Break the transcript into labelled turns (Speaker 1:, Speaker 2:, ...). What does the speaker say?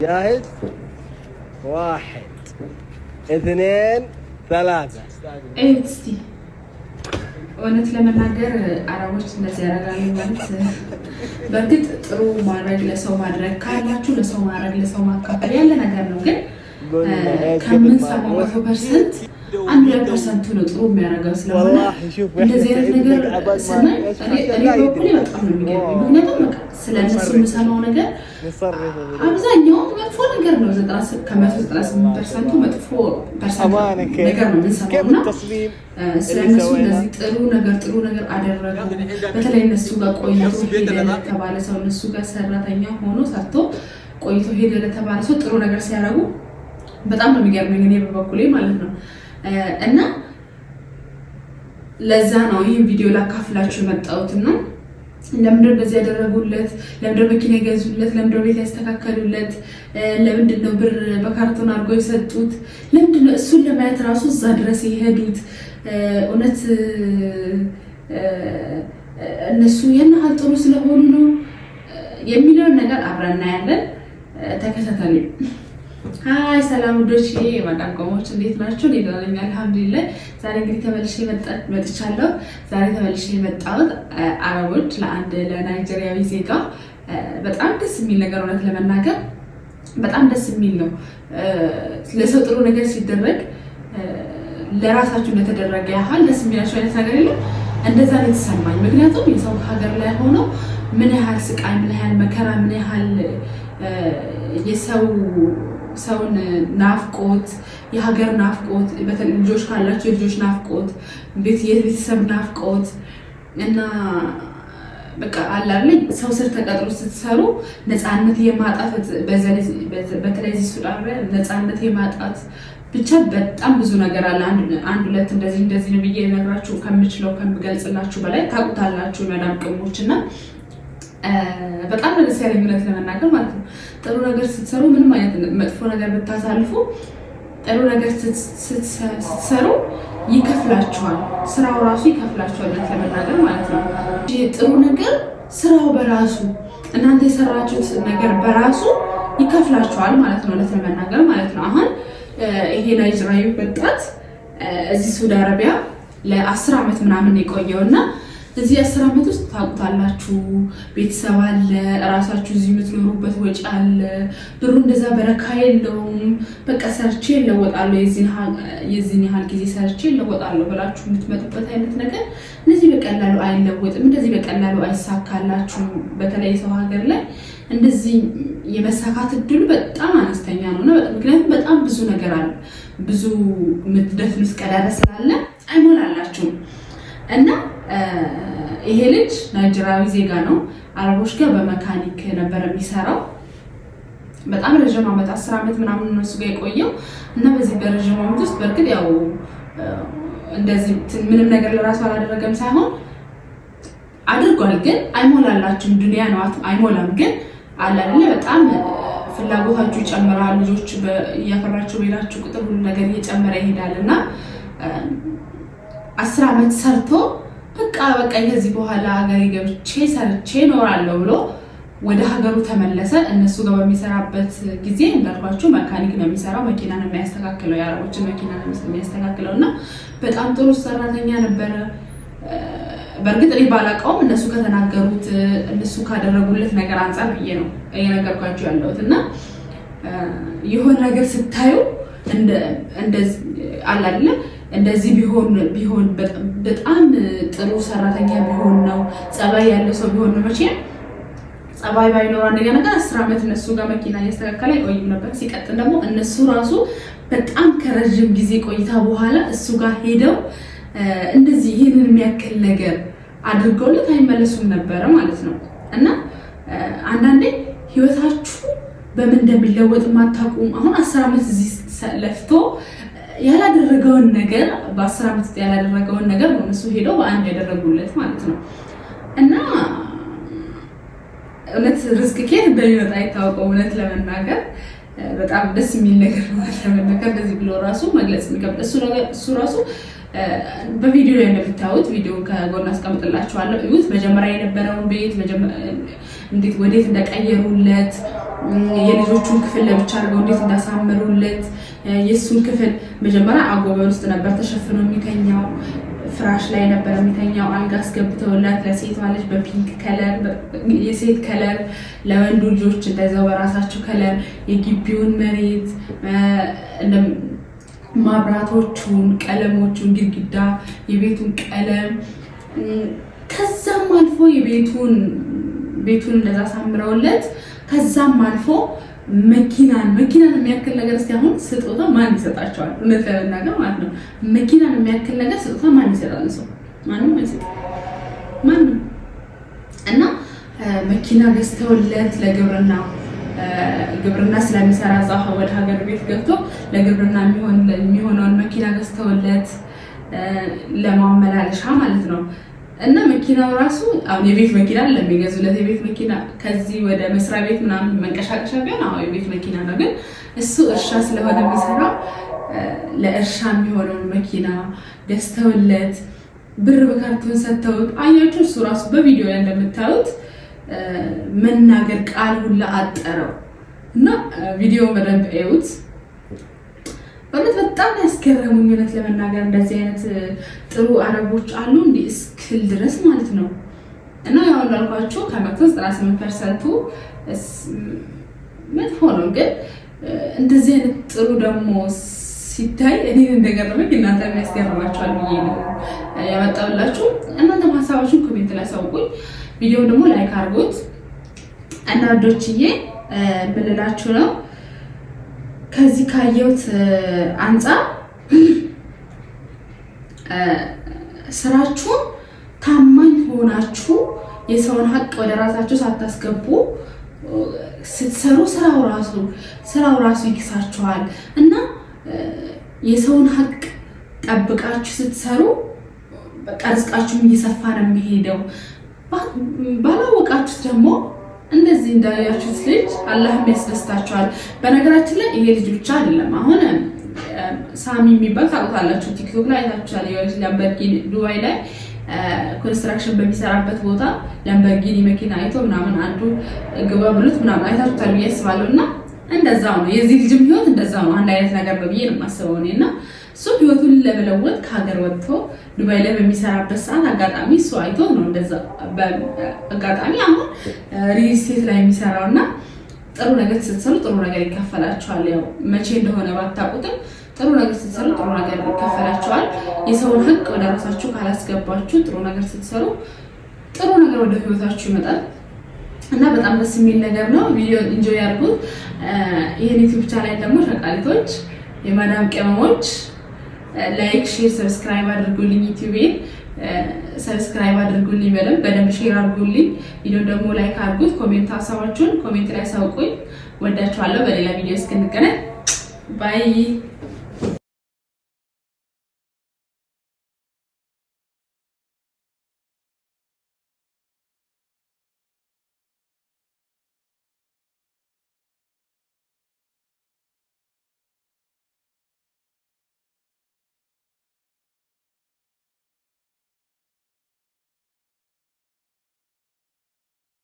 Speaker 1: جاهز؟ واحد، اثنين، ثلاثة.
Speaker 2: እዩት እስቲ። እውነት ለመናገር አረቦች እንደዚህ ያደርጋሉ ማለት፣ በእርግጥ ጥሩ ማድረግ፣ ለሰው ማድረግ ካላችሁ ለሰው ማድረግ፣ ለሰው ማካፈል ያለ ነገር ነው። ግን ከምንሰማው 100% 1-2% ኡ ነው ጥሩ የሚያደርገው ስለሆነ እንደዚህ አይነት ነገር ስናይ እኔ በበኩሌ በጣም ነው የሚገርመኝ። ምክንያቱም በቃ ስለ እነሱ የምሰማው ነገር አብዛኛው መጥፎ ነገር ነው። ከ100 98% ኡ መጥፎ percent ነገር ነው የምንሰማው እና ስለ እነሱ እንደዚህ ጥሩ ነገር፣ ጥሩ ነገር አደረጉ፣ በተለይ እነሱ ጋር ቆይቶ ሄደ ለተባለ ሰው፣ እነሱ ጋር ሰራተኛ ሆኖ ሰርቶ ቆይቶ ሄደ ለተባለ ሰው ጥሩ ነገር ሲያደርጉ በጣም ነው የሚገርመኝ እኔ በበኩሌ ማለት ነው። እና ለዛ ነው ይህን ቪዲዮ ላካፍላችሁ የመጣሁት። እና ለምንድነው እንደዚህ ያደረጉለት? ለምንድነው መኪና የገዙለት? ለምንድነው ቤት ያስተካከሉለት? ለምንድን ነው ብር በካርቶን አድርገው የሰጡት? ለምንድን ነው እሱን ለማየት ራሱ እዛ ድረስ የሄዱት? እውነት እነሱ ያን ያህል ጥሩ ስለሆኑ ነው የሚለውን ነገር አብረን እናያለን። ተከታተሉ። Hi፣ ሰላም ውዶች፣ የማዳም ቅመሞች፣ እንዴት ናችሁ? እኔ ደህና ነኝ አልሐምዱሊላህ። ዛሬ እንግዲህ ተመልሼ መጥቻለሁ። ዛሬ ተመልሼ የመጣሁት አረቦች ለአንድ ለናይጄሪያዊ ዜጋ በጣም ደስ የሚል ነገር፣ እውነት ለመናገር በጣም ደስ የሚል ነው። ለሰው ጥሩ ነገር ሲደረግ ለራሳችሁ እንደተደረገ ያህል ደስ የሚላችሁ አይነት ነገር የለም። እንደዛ ነው የተሰማኝ። ምክንያቱም የሰው ሀገር ላይ ሆነው ምን ያህል ስቃይ፣ ምን ያህል መከራ፣ ምን ያህል የሰው ሰውን ናፍቆት፣ የሀገር ናፍቆት፣ በተለይ ልጆች ካላቸው የልጆች ናፍቆት፣ የቤተሰብ ናፍቆት እና በቃ አለ አይደል ሰው ስር ተቀጥሮ ስትሰሩ ነፃነት የማጣት፣ በተለይ እዚህ ሱዳን ነፃነት የማጣት፣ ብቻ በጣም ብዙ ነገር አለ። አንድ ሁለት እንደዚህ እንደዚህ ነው ብዬ ነግራችሁ ከምችለው፣ ከምገልጽላችሁ በላይ ታውቁታላችሁ መዳም ቅመሞች። እና በጣም ደስ ያለኝ እውነት ለመናገር ማለት ነው ጥሩ ነገር ስትሰሩ፣ ምንም አይነት መጥፎ ነገር ብታሳልፉ ጥሩ ነገር ስትሰሩ ይከፍላችኋል። ስራው ራሱ ይከፍላችኋል እውነት ለመናገር ማለት ነው። ጥሩ ነገር ስራው በራሱ፣ እናንተ የሰራችሁት ነገር በራሱ ይከፍላችኋል ማለት ነው። እውነት ለመናገር ማለት ነው። አሁን ይሄ ናይጄሪያዊ ወጣት እዚህ ሳውዲ አረቢያ ለ10 ዓመት ምናምን የቆየው እና እዚህ 10 ዓመት ውስጥ ታውቁታላችሁ፣ ቤተሰብ አለ፣ እራሳችሁ እዚህ የምትኖሩበት ወጪ አለ፣ ብሩ እንደዛ በረካ የለውም። በቃ ሰርቼ እለወጣለሁ፣ የዚህን ያህል ጊዜ ሰርቼ እለወጣለሁ ብላችሁ የምትመጡበት አይነት ነገር እንደዚህ በቀላሉ አይለወጥም፣ እንደዚህ በቀላሉ አይሳካላችሁም። በተለይ ሰው ሀገር ላይ እንደዚህ የመሳካት እድሉ በጣም አነስተኛ ነው። ምክንያቱም በጣም ብዙ ነገር አለ፣ ብዙ የምትደፍኑት ቀዳዳ ስላለ አይሞላላችሁም። እና ይሄ ልጅ ናይጄሪያዊ ዜጋ ነው። አረቦች ጋር በመካኒክ ነበር የሚሰራው። በጣም ረዥም ዓመት፣ 10 ዓመት ምናምን እነሱ ጋር የቆየው። እና በዚህ በረዥም ዓመት ውስጥ በእርግጥ ያው እንደዚህ ምንም ነገር ለራሱ አላደረገም ሳይሆን አድርጓል፣ ግን አይሞላላችሁም። ዱንያ ነው፣ አይሞላም። ግን አለ አይደለ በጣም ፍላጎታችሁ ይጨምራል። ልጆች እያፈራችሁ በሄዳችሁ ቁጥር ሁሉ ነገር እየጨመረ ይሄዳል። እና 10 ዓመት ሰርቶ በቃ በቃ ከዚህ በኋላ ሀገሬ ገብቼ ሰርቼ እኖራለሁ ብሎ ወደ ሀገሩ ተመለሰ። እነሱ ጋር በሚሰራበት ጊዜ እንዳልኳችሁ መካኒክ ነው የሚሰራው፣ መኪና ነው የሚያስተካክለው፣ የአረቦችን መኪና ነው የሚያስተካክለው። እና በጣም ጥሩ ሰራተኛ ነበረ። በእርግጥ እኔ ባላውቀውም እነሱ ከተናገሩት፣ እነሱ ካደረጉለት ነገር አንጻር ብዬ ነው እየነገርኳችሁ ያለሁት። እና የሆነ ነገር ስታዩ አለ አይደለ እንደዚህ ቢሆን ቢሆን፣ በጣም ጥሩ ሰራተኛ ቢሆን ነው፣ ጸባይ ያለው ሰው ቢሆን ነው። መቼም ጸባይ ባይኖር አንደኛ ነገር 10 ዓመት እነሱ ጋር መኪና እያስተካከለ አይቆይም ነበር። ሲቀጥል ደግሞ እነሱ ራሱ በጣም ከረዥም ጊዜ ቆይታ በኋላ እሱ ጋር ሄደው እንደዚህ ይህንን የሚያክል ነገር አድርገውለት አይመለሱም ነበረ ማለት ነው። እና አንዳንዴ ህይወታችሁ በምን እንደሚለወጥ ማታውቁም። አሁን 10 ዓመት እዚህ ለፍቶ ያላደረገውን ነገር፣ በ10 ዓመት ያላደረገውን ነገር ነው እነሱ ሄደው በአንድ ያደረጉለት ማለት ነው። እና እውነት ርዝቅ ከየት እንደሚመጣ አይታወቀው። እውነት ለመናገር በጣም ደስ የሚል ነገር ነው። ለመናገር እንደዚህ ብሎ ራሱ መግለጽ የሚከብድ፣ እሱ ራሱ በቪዲዮ ላይ እንደምታዩት፣ ቪዲዮ ከጎን አስቀምጥላችኋለሁ፣ እዩት። መጀመሪያ የነበረውን ቤት እንዴት ወዴት እንደቀየሩለት የልጆቹን ክፍል ለብቻ አድርገው እንዴት እንዳሳመሩለት፣ የእሱን ክፍል መጀመሪያ አጎበር ውስጥ ነበር ተሸፍኖ የሚተኛው፣ ፍራሽ ላይ ነበር የሚተኛው። አልጋ አስገብተውላት ለሴቷ ልጅ በ pink color የሴት color፣ ለወንዱ ልጆች እንደዛው በራሳቸው color፣ የግቢውን መሬት፣ ማብራቶቹን፣ ቀለሞቹን፣ ግድግዳ፣ የቤቱን ቀለም፣ ከዛም አልፎ የቤቱን ቤቱን እንደዛ አሳምረውለት ከዛም አልፎ መኪናን የሚያክል ነገር እስኪ አሁን ስጦታ ማን ይሰጣቸዋል? እውነት ለመናገር ማለት ነው። መኪናን የሚያክል ነገር ስጦታ ማን ይሰጣል? ሰው ማንም አይሰጥም። ማንም። እና መኪና ገዝተውለት ለግብርና፣ ግብርና ስለሚሰራ እዛ ወደ ሀገር ቤት ገብቶ ለግብርና የሚሆነውን መኪና ገዝተውለት ለማመላለሻ ማለት ነው። እና መኪናው ራሱ አሁን የቤት መኪና ለሚገዙለት የቤት መኪና ከዚህ ወደ መስሪያ ቤት ምናምን መንቀሳቀሻ ቢሆን አዎ የቤት መኪና ነው። ግን እሱ እርሻ ስለሆነ የሚሰራው ለእርሻ የሚሆነውን መኪና ገዝተውለት ብር በካርቶን ሰጥተውት አያችሁ። እሱ ራሱ በቪዲዮ ላይ እንደምታዩት መናገር ቃል ሁላ አጠረው እና ቪዲዮ በደንብ እዩት። በእውነት በጣም ያስገረሙኝ። እውነት ለመናገር እንደዚህ አይነት ጥሩ አረቦች አሉ እንዲህ እስክል ድረስ ማለት ነው። እና ያው እንዳልኳችሁ ከ100 98% ኡ መጥፎ ነው። ግን እንደዚህ አይነት ጥሩ ደግሞ ሲታይ እኔን እንደገረመኝ እናንተ የሚያስገርማችኋል ብዬ ነው ያመጣሁላችሁ። እናንተም ሀሳባችሁን comment ላይ አሳውቁኝ። ቪዲዮ ደግሞ like አድርጉት እና ወዶችዬ ብልላችሁ ነው ከዚህ ካየሁት አንጻር ስራችሁን ታማኝ ሆናችሁ የሰውን ሀቅ ወደ ራሳችሁ ሳታስገቡ ስትሰሩ ስራው ራሱ ይክሳችኋል። እና የሰውን ሀቅ ጠብቃችሁ ስትሰሩ በቃ ርዝቃችሁም እየሰፋ ነው የሚሄደው። ባላወቃችሁት ደግሞ እንደዚህ እንዳያችሁት ልጅ አላህም ያስደስታችኋል። በነገራችን ላይ ይሄ ልጅ ብቻ አይደለም። አሁን ሳሚ የሚባል ታውቁታላችሁ፣ ቲክቶክ ላይ አይታችኋል። የሆነች ላምበርጊኒ ዱባይ ላይ construction በሚሰራበት ቦታ ላምበርጊኒ መኪና አይቶ ምናምን አንዱ ግባ ብሎት ምናምን አይታችሁታል ብዬ አስባለሁ። እና እንደዛው ነው የዚህ ልጅም ህይወት እንደዛው ነው። አንድ አይነት ነገር ነው ብዬ ነው የማስበው እኔ። እና እሱም ህይወቱን ለመለወጥ ከሀገር ወጥቶ ዱባይ ላይ በሚሰራበት ሰዓት አጋጣሚ እሱ አይቶ ነው እንደዛ አጋጣሚ አሁን real estate ላይ የሚሰራው። እና ጥሩ ነገር ስትሰሩ ጥሩ ነገር ይከፈላችኋል። ያው መቼ እንደሆነ ባታውቁትም ጥሩ ነገር ስትሰሩ ጥሩ ነገር ይከፈላችኋል። የሰውን ህግ ወደ ራሳችሁ ካላስገባችሁ ጥሩ ነገር ስትሰሩ ጥሩ ነገር ወደ ህይወታችሁ ይመጣል እና በጣም ደስ የሚል ነገር ነው። ቪዲዮ enjoy ያድርጉት። ይህን ዩቲዩብ ቻናል ደግሞ ሸቃሊቶች፣ የማዳም ቅመሞች like፣ share፣ subscribe አድርጉልኝ። ዩቲዩቤን subscribe አድርጉልኝ፣ በደንብ በደንብ share አድርጉልኝ። ቪዲዮ ደግሞ like አድርጉት። Comment ሀሳባችሁን comment ላይ አሳውቁኝ። ወዳችኋለሁ። በሌላ ቪዲዮ እስክንገናኝ bye።